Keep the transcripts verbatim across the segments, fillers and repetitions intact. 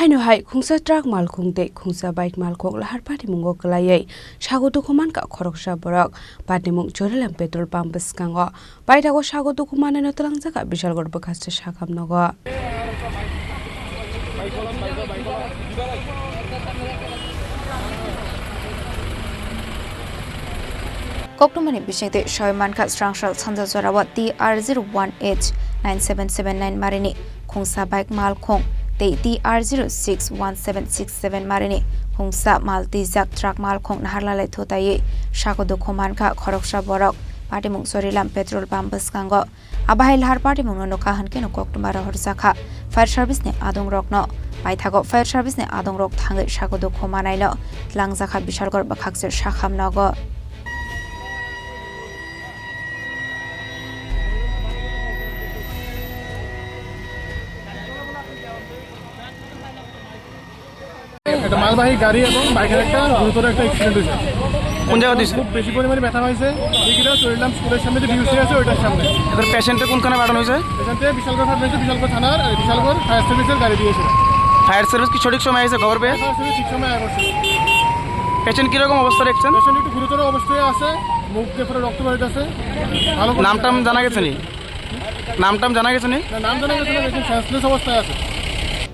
Haino hai khungsa truck malkhung tei khungsa bike malkhung lahar patimungo kwlaiwi sago dukhu mankha khoroksa borok. Patimung Chorilam petrol pump bwskango. Paithago sago dukhu manwino twlangjakha Bishalgarh bwkhaksa sakhamnogo. Koktwmani bisingtwi soi mankha, srangsal sanja jorao T R zero one H nine seven seven nine marini khungsa bike malkhung tei T R zero six one seven six seven marini khungsa mal twijak truck malkhung naharlalai thutaiwi sago dukhu mankha khoroksa borok. Patimung Chorilam petrol pump bwskango. Abo hai lahar patimungno nukha hwnkhe no koktwma rohorjakha fire service ni adongrokno. Paithago fire service ni adongrok thangwi sago dukhu manaino twlangjakha Bishalgarh bwkhaksa sakhamnogo. একটা মালবাহী গাড়ি এবং বাইকের একটা গুরুতর একটা অ্যাক্সিডেন্ট হয়েছে। কোন জায়গা দিছে? খুব বেশি পরিমাণে ব্যথা হয়েছে। এই কিনা চরিলাম স্কুলের সামনে যে বিউসি আছে, ওইটার সামনে। এদের পেশেন্টে কোনখানে পাঠানো হয়েছে? পেশেন্টে বিশালগড় ফায়ার সার্ভিসে, বিশালগড় থানার, এই বিশালগড় ফায়ার সার্ভিসের গাড়ি দিয়েছিল। ফায়ার সার্ভিস কি সঠিক সময় এসে খবর পেয়ে? ফায়ার সার্ভিস ঠিক সময় আয় করছে। পেশেন্ট কিরকম অবস্থা দেখছেন? পেশেন্ট একটু গুরুতর অবস্থায় আছে, মুখ দিয়ে পুরো রক্ত বেরোতেছে। ভালো করে নাম টাম জানা গেছে নি? নাম টাম জানা গেছে নি? না, নাম জানা গেছে না, একদম সেন্সলেস অবস্থায় আছে।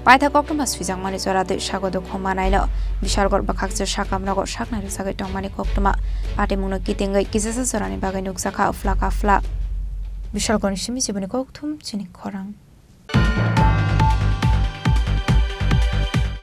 Paithak koktwma swijakmani jora twi sago dukhu manaino Bishalgarh bwkhaksa sakhamnogo saknai rwjagwi tongmani koktwma. Patimungno kitingwi kijasa jorani bagwi nukjakha uphla kaphla. Bishalgarhni simi chiboni kokthum chini khorang.